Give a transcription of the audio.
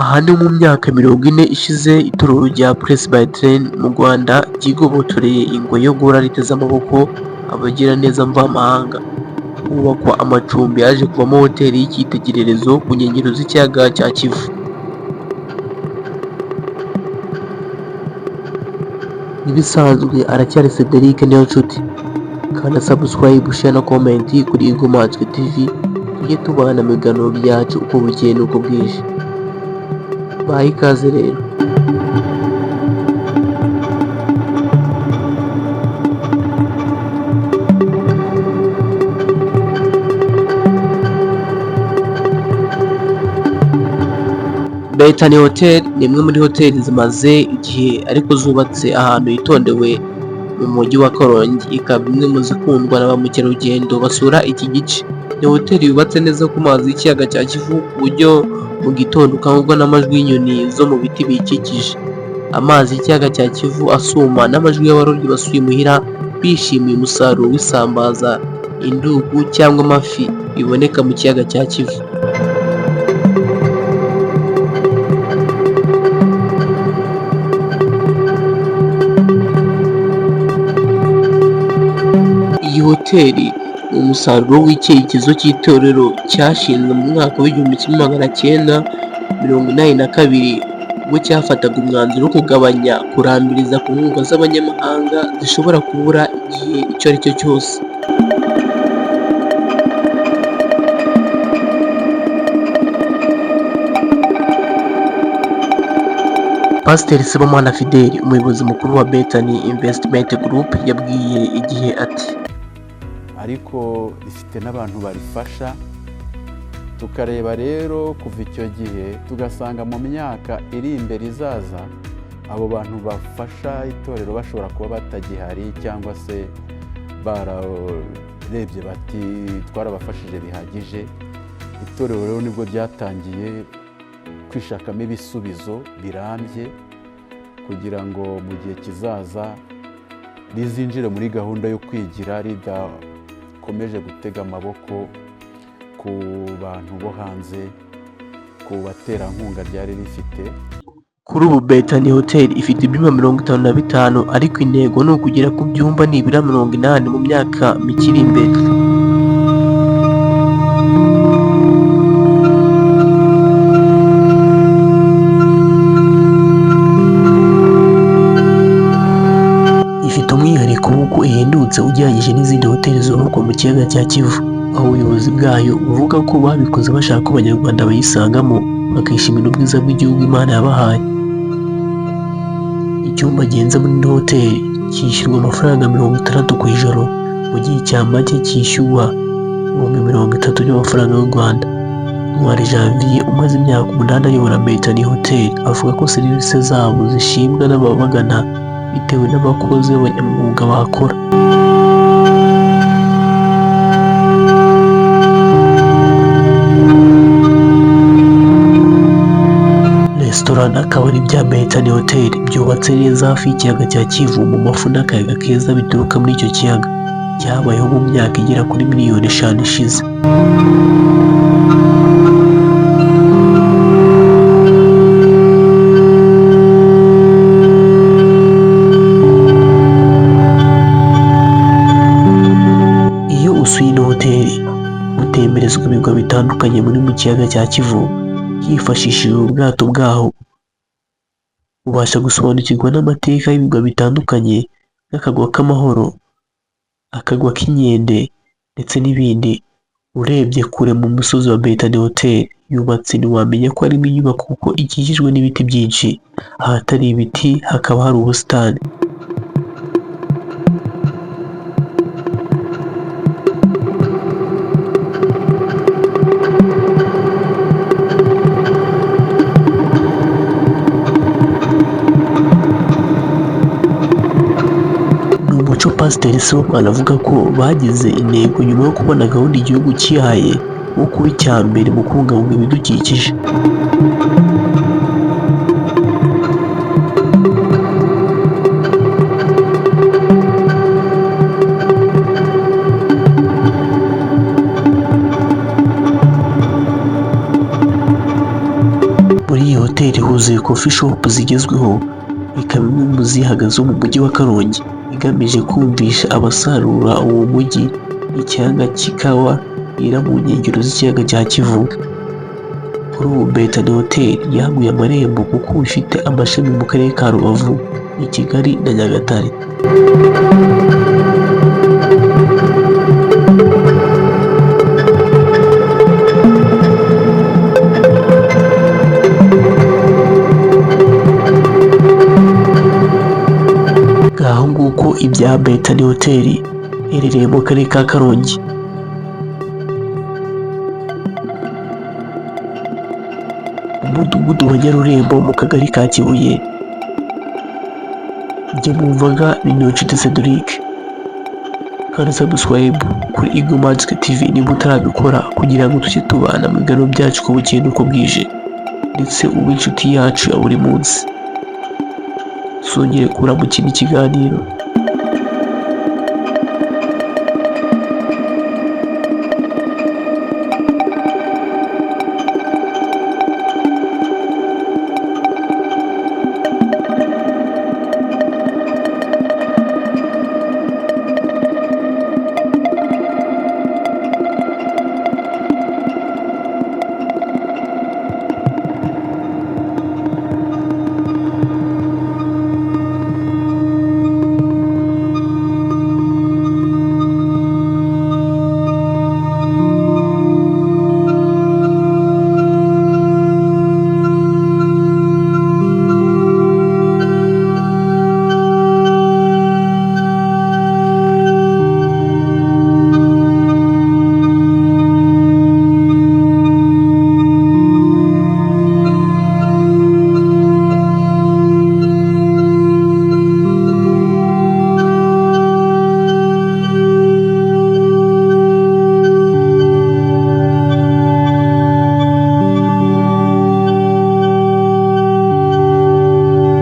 Aha ni mu myaka 40 ishize itorero rya Presbyterian mu Rwanda ryigobotoreye ingoyi yo guhora riteze amaboko abagiraneza mvamahanga. Hubakwa amacumbi yaje kuvamo hoteli y'icyitegererezo ku nkengero z'ikiyaga cya Kivu. Nk'ibisanzwe aracyari Cedric Niyonshuti. Kanda subscribe, share na comment kuri Eagle TV, tujye tubana mu biganiro byacu uko bukeye n'uko bwije. Baha ikaze rero. Bethany Hotel ni imwe muri hoteli zimaze igihe ariko zubatse ahantu hitondewe mu mujyi wa Karongi, ikaba imwe mu zikundwa na ba mukerarugendo basura iki gice. Ni hoteli yubatse neza ku mazi y'ikiyaga cya Kivu ku buryo mu gitondo ukangurwa n'amajwi y'inyoni zo mu biti biyikikije. Amazi y'ikiyaga cya Kivu asuma n'amajwi y'abarobyi basuye imuhira bishimiye umusaruro w'isambaza, indugu cyangwa amafi biboneka mu kiyaga cya Kivu. Iyi hoteli ni umusaruro w'icyerekezo cy'itorero cyashinzwe mu mwaka w'1982, ubwo cyafataga umwanzuro wo kugabanya kurambiriza ku nkunga z'abanyamahanga zishobora kubura igihe icyo ari cyo cyose. Pasiteri Sibomana Fidele, umuyobozi mukuru wa Bethany Investment Group, yabwiye Igihe ati: Ariko rifite n'abantu barifasha. Tukareba rero kuva icyo gihe, tugasanga mu myaka iri imbere izaza abo bantu bafasha itorero bashobora kuba batagihari, cyangwa se bararebye bati twarabafashije bihagije. Itorero rero nibwo ryatangiye kwishakamo ibisubizo birambye kugira ngo mu gihe kizaza rizinjire muri gahunda yo kwigira ridakomeje gutega amaboko ku bantu bo hanze, ku baterankunga ryari rifite. Kuri ubu Bethany Hotel ifite ibyumba 55, ariko intego ni ukugera ku byumba nibura 80 mu myaka mike iri imbere. Ifite umwihariko w'uko ihendutse ugereranyije n'izindi hoteli zubakwa mu kiyaga cya Kivu, aho ubuyobozi bwayo buvuga ko babikoze bashaka ko Abanyarwanda bayisangamo bakishimira ubwiza bw'igihugu Imana yabahaye. Icyumba gihenze muri ino hoteli cyishyurwa amafaranga 60 ku ijoro, mu gihe icya make cyishyurwa 30,000 by'amafaranga y'u Rwanda. Ntwari Janvier umaze imyaka 8 ayobora Bethany Hotel avuga ko serivisi zabo zishimwa n'ababagana bitewe n'abakozi b'abanyamwuga bahakora. Resitora n'akabari bya Bethany Hotel byubatse neza hafi y'ikiyaga cya Kivu mu mafu n'akayaga keza bituruka muri icyo kiyaga cyabayeho mu myaka igera kuri miliyoni 5 ishize. Iyo usuye ino hoteli utemberezwa ibirwa bitandukanye muri mu kiyaga cya Kivu hifashishijwe ubwato bwaho, ubasha gusobanukirwa n'amateka y'ibirwa bitandukanye nk'akagwa k'amahoro, akagwa k'inkende ndetse n'ibindi. Urebye kure mu musozi wa Bethany Hotel yubatse ntiwamenya ko harimo inyubako kuko ikikijwe n'ibiti byinshi, ahatari ibiti hakaba hari ubusitani. Ni umuco Pasiteri Sibomana avuga ko bagize intego nyuma yo kubona gahunda igihugu cyihaye wo kuba icya mbere mu kubungabunga ibidukikije. Hoteli huzuye coffee shop zigezweho, ikaba imwe mu zihagazeho mu mujyi wa Karongi, igamije kumvisha abasarura uwo mujyi icyanga cy'ikawa yera mu nkengero z'ikiyaga cya Kivu. Kuri ubu Betani Hotel yaguye amarembo kuko ifite amashami mu karere ka Rubavu, i Kigali na Nyagatare. Ngaho nguko ibya Betani Hotel iherereye mu karere ka Karongi. Umudugudu wa Nyarurembo mu kagari ka Kibuye. Ibyo mwumvaga ni Niyonshuti Cedric. Kandi subscribe kuri Eagle Magic TV niba utarabikora, kugira ngo tujye tubana mu biganiro byacu uko bukeye n'uko bwije, ndetse ube inshuti yacu ya buri munsi. Tuzongere kubura mu kindi kiganiro.